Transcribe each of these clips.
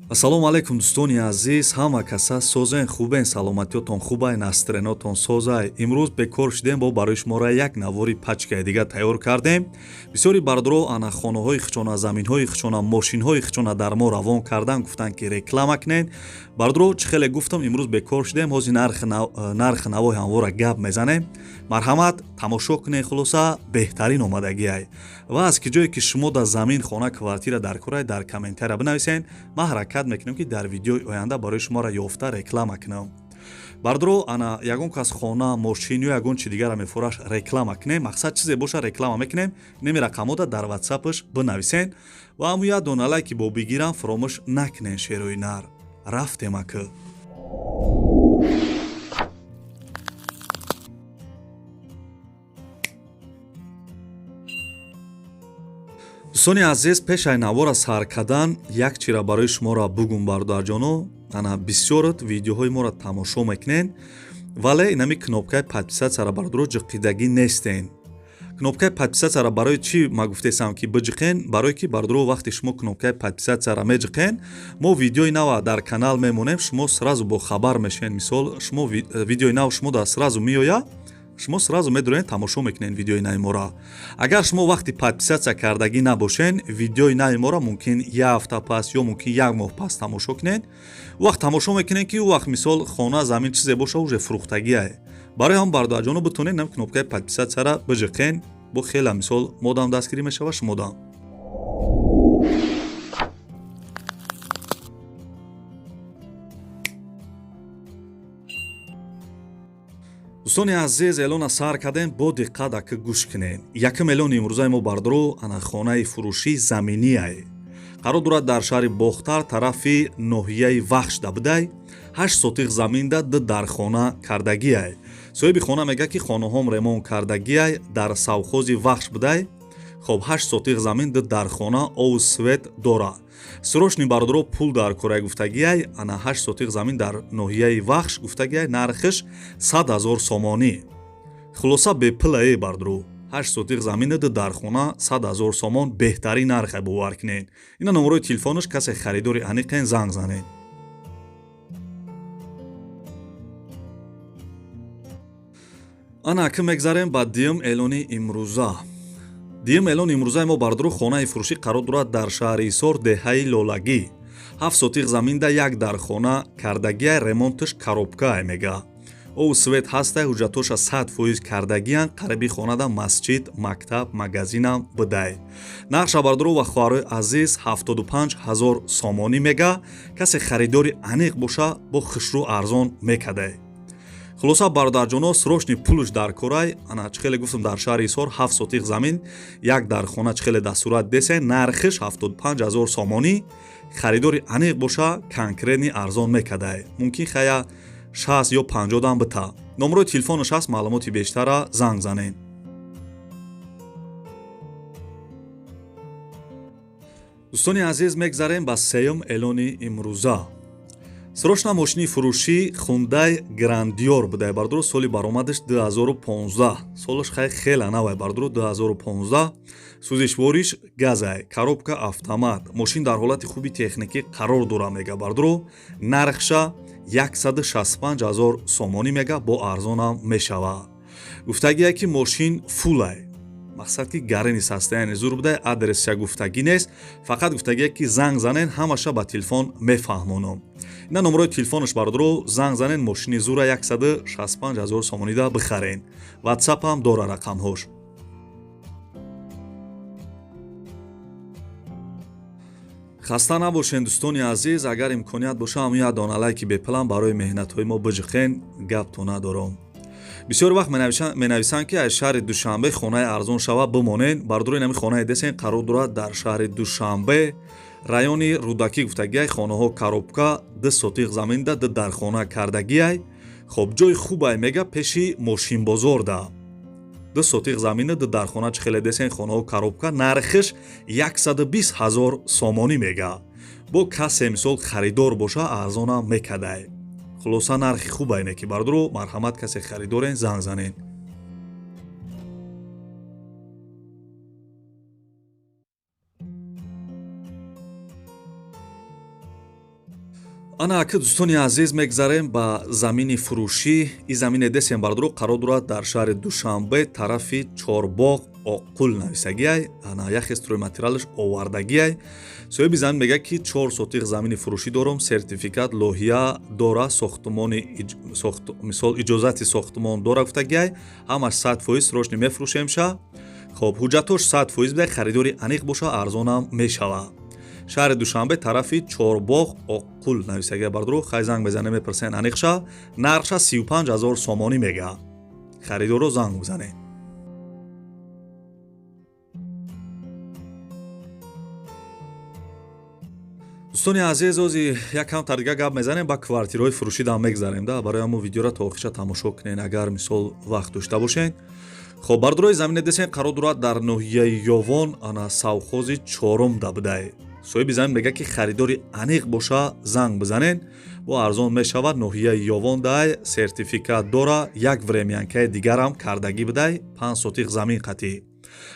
Ассалому алайкум, дӯстони азиз, ҳама каса созен, хубен, саломатиётон хубай, настроениятон созай. Имрӯз бекор шудем, бо барои шуморо як навори пачкаи дига тайёр кардем. Бисёри бародаро ана хонаҳои хичона, заминҳои хичона, мошинҳои хичона дар мо равон кардан, гуфтанд ки реклама кунед. Бародаро, чӣ хеле гуфтам, имрӯз бекор шудем, ҳозир нархи навои ҳамвора гап мезанем. Марҳамат, тамошо кунед, хулоса беҳтарин омадагиай. Ва аз ки ҷое ки шумо дар замин, хона, квартира дар корай, дар комментария бинависед, ман ҳаракат мекунем ки дар видеои оянда барои шуморо ёфта реклама кунам. Бародаро, ана ягон кас хона, мошин ё ягон чи дигарро мефураш, реклама кунем, мақсад чизе боша реклама мекунем, неми рақамода дар ватсапаш бинависен ва ҳамун як дона лайки бо бигирам фуромӯш накунен. Шерои нар рафтем акы. Дӯстони азиз, пешаи навора сар кардан як чира барои шуморо бугум. Бародарҷоно, ана бисёрат видеоҳои моро тамошо мекунен, вале инами кнопкаи подписатсияро, бародаро, ҷиқидагӣ нестен. Кнопкаи подписатсияро барои чӣ ма гуфтесам ки биҷиқен? Барое ки, бародаро, вақте шумо кнопкаи подписатсияро меҷиқен, мо видеои нава дар канал мемонем, шумо сразу бохабар мешавед. Мисол, шумо видеои нав шумо дар сразу меояд, шумо сразу медурен, тамошо мекунед видеои нави моро. Агар шумо вақти подписатсия кардагӣ набошен, видеои нави моро мумкин як ҳафта пас ё мумкин як моҳ пас тамошо кунед. Вақт тамошо мекунед ки ӯ вақт, мисол, хона, замин, чизе боша, уже фурӯхтагиае. Барои ҳам, бародарҷоно, битонед нам кнопкаи подписатсияра биҷиқен, бо хела, мисол, модам дастгирӣ мешава, шумодам. Дӯстони азиз, эълона сар кардем, бо диққат ака гӯш кунед. Якум эълони имрӯзаи мо, бардаро, ана хонаи фурӯшӣ заминияе қарор дорад дар шаҳри Бохтар, тарафи ноҳияи Вахшда будай, 8 сотиқ заминда ду дархона кардагиай. Соҳиби хона мегӯяд ки хонаҳом ремонт кардагиай, дар совхози Вахш будай. Хоб, 8 сотиқ замин, ду дархона, ову свет дора. Срочный, бародаро, пул дар кораи гуфтагиай. Ана 8 сотиқ замин дар ноҳияи Вахш гуфтагиай, нархиш 100 000 сомонӣ. Хулоса, бепулае, бародаро, 8 сотиқ замина, ду дархона, 100 000 сомон, беҳтарин нархе, бовар кунед. Ина номерои телефонаш, касе харидори аниқен, занг занед. Ана ака мегзарем ба дуюм эълони имрӯза. Дуюм эълони имрӯзаи мо, бародаро, хонаи фурӯшӣ қарор дорад дар шаҳри Ҳисор, деҳаи Лолагӣ, 7 сотиқ заминда як дархона кардагиай, ремонташ коробкае мега, ову свет ҳастай, ҳуҷҷатоша 100% кардагиян, қариби хонада масҷид, мактаб, магазинам будай. Нархша, бародаро ва хоҳарои азиз, 75 000 сомонӣ мега, касе харидори аниқ боша, бо хушрӯ арзон мекадай. Хулоса, бародарҷоно, срочный пулш дар корай. Ана чӣ хеле гуфтам, дар шаҳри Ҳисор, 7 сотиқ замин, як дархона, чӣ хеле дастурат десе, нархиш 75 000 сомонӣ, харидори аниқ боша, конкретный арзон мекадай, мумкин хая 60 ё 50 дам бита. Номерои телефонаш ҳаст, маълумоти бештара занг занед. Дӯстони азиз, мегзарем ба сеюм эълони имрӯза. Срочно мошини фурӯшӣ Хундай Грандиор будай, бародаро, соли баромадаш 2015, солаш хай хела навай, бародаро, 2015, сӯзишвориш газай, коробка автомат, мошин дар ҳолати хуби техникӣ қарор дора мега. Бародаро, нархша 165 000 сомонӣ мега, бо арзонам мешава. Гуфтагие ки мошин фулай, мақсад ки гарини состояние зур будай. Адресша гуфтагӣ нест, фақат гуфтагие ки занг занен, ҳамаша ба телефон мефаҳмонам. Ина номерои телефонаш, бародаро, занг занен, мошини зура 165 000 сомонида бихарен. Ватсапам дора рақамҳош. Хаста набошен, дӯстони азиз, агар имконият боша, ҳамун як дона лайки бепулам барои меҳнатҳои мо биҷиқен, гаптон надорам. Бисёр вақт менависанд ки аз шаҳри Душанбе хонаи арзон шава, бимонен. Бародаро, инами хонаи десен қарор дорад дар шаҳри Душанбе, райони Рӯдакӣ гуфтагиай, хонаҳо коробка, 2 сотиқ заминда ду дархона кардагиай. Хоб, ҷои хубай мега, пеши мошинбозорда, 2 сотиқ замина, ду дархона, чӣ хеле десен, хонаҳо коробка, нархиш 120 000 сомонӣ мега, бо касе, мисол, харидор боша, арзонам мекадай. Хулоса, нархи хубайне ки, бародаро, марҳамат, касе харидорен, занг занед. Ана аки дӯстони азиз, мегзарем ба замини фурӯшӣ. И замине десем бардуро қарор дорад дар шаҳри Душанбе, тарафи Чорбоғ, Оққул нависагиай. Ана яхе стройматериалаш овардагиай. Соҳиби замин мегӯяд, ки 4 сотиқ замини фурӯшӣ дорам, сертификат лоҳия дора, сохтмони мисол иҷозати сохтмон дора гуфтагиай. Ҳамаш 100% срочно мефурӯшемша. Хоб, ҳуҷҷатош 100% бидай, харидори аниқ боша, арзонам мешава. Шаҳри Душанбе, тарафи Чорбоғ, Оққул нависагия бардуро. Хай занг мезане, мепурсен аниқша. Нархша 35 000 сомонӣ мега. Харидоро занг бизанед. Дӯстони азиз, ози якам тар дига гап мезанем, ба квартираҳои фурӯшӣ дам мегзарем да. Барои ҳамо видеора то охирша тамошо кунед, агар мисол вақт дошта бошед. Хоб, бардурои замине десен қарор дорад дар ноҳияи Ёвон, ана совхози чорум да будай. Соҳиби замин мегӯяд, ки харидори аниқ боша, занг бизанед, бо арзон мешавад. Ноҳияи Ёвон дай, сертификат дора, як времянкаи дигарам кардагӣ бидай, 5 сотиқ замин қатӣ.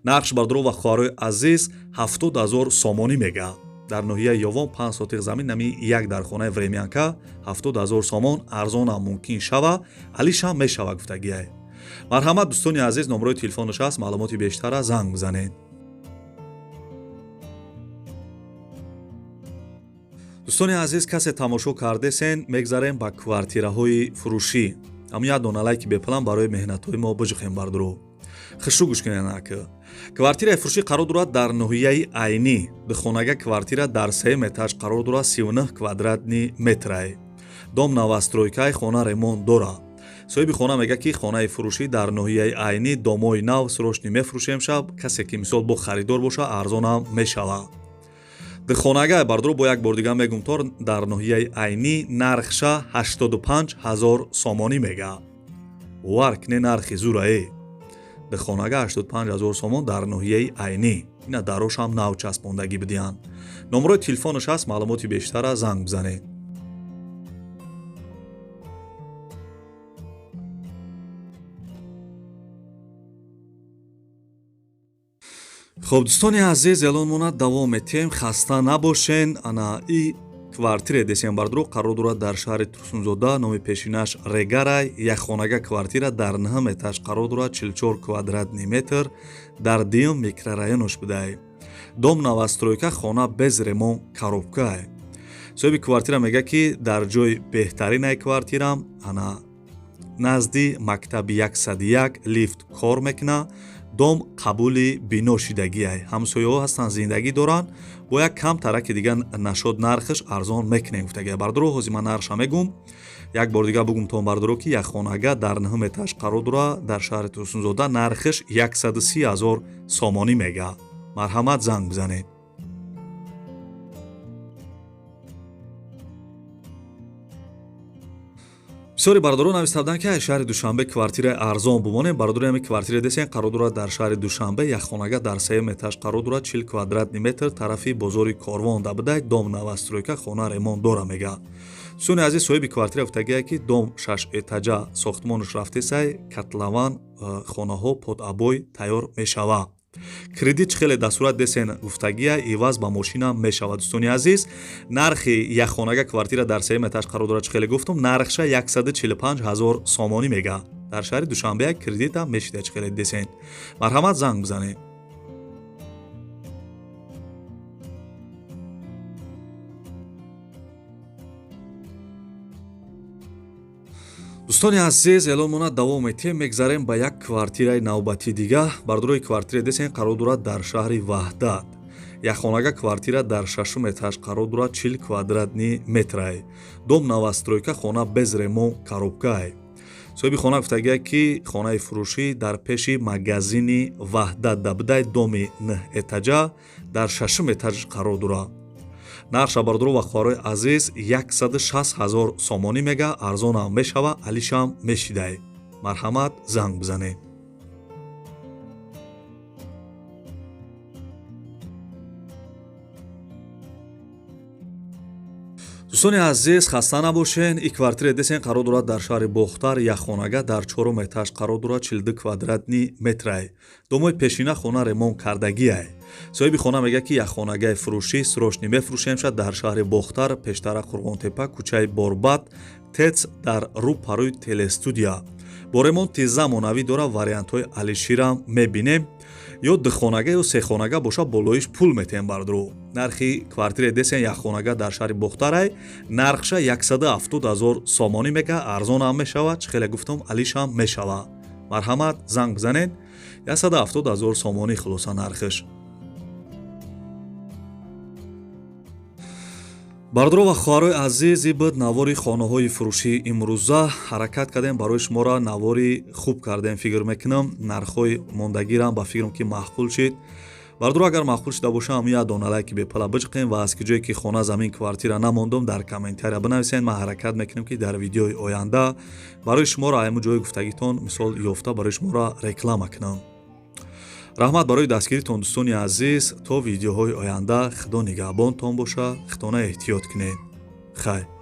Нархш, бардуро ва хоҳарои азиз, 70 000 сомонӣ мега. Дар ноҳияи Ёвон 5 сотиқ замин, нами як дар хонаи времянка, 70 000 сомон, арзонам мумкин шава, алишам мешава гуфтагиай. Марҳамат, дӯстони азиз, номрои телефонаш аст, маълумоти бештара занг бизанед. Дӯстони азиз, касе тамошо кардесен, мегзарем ба квартираҳои фурӯшӣ. Аммо як дона лайки бепалам барои меҳнатҳои мо биҷухем бардуро. Хушрӯ гӯш кунед ака. Квартираи фурӯшӣ қарор дорад дар ноҳияи Айнӣ. Духонага квартира дар сеюм этаж қарор дорад, 39 квадратный метрай. Дом новостройкаи, хона ремонт дорад. Соҳиби хона мегӯяд, ки хонаи фурӯшӣ дар ноҳияи Айнӣ, домои нав, срочно мефурӯшем шаб. Касе ки мисол бо харидор боша, арзонам мешавад. Духонага бардуро, бо як бор дига мегум, тор дар ноҳияи Айнӣ, нархша 85 000 сомонӣ мега. Вар кне, нархи зурае. Духонага 85 000 сомон дар ноҳияи Айнӣ. Ина дарошам нав часпондагӣ бидиҳанд. Номрои телефонаш ҳаст, маълумоти бештара занг бизанед. Хоб, дӯстони азиз, эълонмона давом метиҳем, хаста набошен. Ана и квартире десем бардуро қарор дорад дар шаҳри Турсунзода, номи пешинаш Регарай. Якхонага квартира дар нӯҳум этаж қарор дорад, 44 квадратный метр, дар дуюм микрорайонош будай. Дом новостройка, хона без ремонт, коробкай. Соҳиби квартира мегӯяд, ки дар ҷои беҳтаринай квартирам, ана назди мактаби 101 лифт кор мекунад. Дом қабули бино шидагиай, ҳамсояҳо ҳастанд, зиндагӣ доранд. Бо як кам тараки дига нашод, нархаш арзон мекунем гуфтагиай. Бардуро, ҳозир ман нархша мегум. Як бор дига бугум тон бардуро, ки як хонага дар нӯҳум этаж қарор дорад дар шаҳри Турсунзода, нархаш 130 000 сомонӣ мега. Марҳамат, занг бизанед. Бисёри бародарон нависта буданд, ки шаҳри Душанбе квартираи арзон бумонем. Бародари, ҳами квартира десен қарор дорад дар шаҳри Душанбе, якхонага дар сеюм этаж қарор дорад, 40 квадратный метр, тарафи бозори Корвон да будай. Дом новостройка, хона ремонт дора мега. Дӯстони азиз, соҳиби квартира гуфтагие, ки дом шаш этажа сохтмонаш рафтесай, котлован, хонаҳо под обой тайёр мешавад. Кредит хеле дар сурат десен гуфтагия, иваз ба мошина мешавад. Дӯстони азиз, нархи якхонага квартира дар сеюм этаж қарор дорад, чӣ хеле гуфтум, нархша 145 000 сомонӣ мега. Дар шаҳри Душанбе кредитам мешида, чӣ хеле десен. Марҳамат, занг бизанед. Дӯстони азиз, эълонмона давом метиҳем, мегзарем ба як квартираи навбатии дига. Бардорои, квартира десен қарор дорад дар шаҳри Ваҳдат. Якхонага квартира дар шашум этаж қарор дорад, 40 квадратный метрай. Дом новостройка, хона без ремонт, коробкай. Соҳиби хона гуфтагия, ки хонаи фурӯшӣ дар пеши магазини Ваҳдат да будай, доми нӯҳ этажа, дар шашум этаж қарор дорад. Нархша, бародаро ва хоҳарои азиз, 160 000 сомонӣ мега, арзонам мешава, алишам мешидай. Марҳамат, занг бизанед. Дӯстони азиз, хаста набошен. И квартира десен қарор дорад дар шаҳри Бохтар, якхонага дар чорум этаж қарор дорад, 42 квадратный метрай. Домои пешина хона ремонт кардагиай. Соҳиби хона мегӯяд, ки якхонагаи фурӯшӣ, срочный мефурӯшемша. Дар шаҳри Бохтар, пештара Қурғонтепа, кӯчаи Борбад, ТЭЦ, дар рӯ парӯи телестудия. Бо ремонти замонавӣ дора, вариантҳои алиширам мебинем. Ё духонага, ё сехонага боша, болоиш пул метиҳем. Бардуру, нархи квартираи десен якхонага дар шаҳри Бохтарай, нархша 170 000 сомонӣ мега, арзонам мешавад, чӣ хеле гуфтам, алишам мешавад. Марҳамат, занг бизанед. 170 000 сомонӣ хулоса нархиш. Бардоро ва хоҳарои азиз, и буд навори хонаҳои фурӯшии имрӯза. Ҳаракат кардем, барои шуморо навори хуб кардем, фикр мекунам. Нархҳои мондагирам ба фикрам, ки маъқул шид. Бардоро, агар маъқул шида боша, ҳам як дона лайки бепала биҷиқем ва аз ки ҷое ки хона, замин, квартира намондум, дар комментария бинависед. Ман ҳаракат мекунем, ки дар видеои оянда барои шуморо айму ҷои гуфтагитон мисол ёфта, барои шуморо реклама кунам. Раҳмат барои дастгиритон, дӯстони азиз. То видеоҳои оянда Худо нигаҳбонтон боша, худона эҳтиёт кунед. Хайр.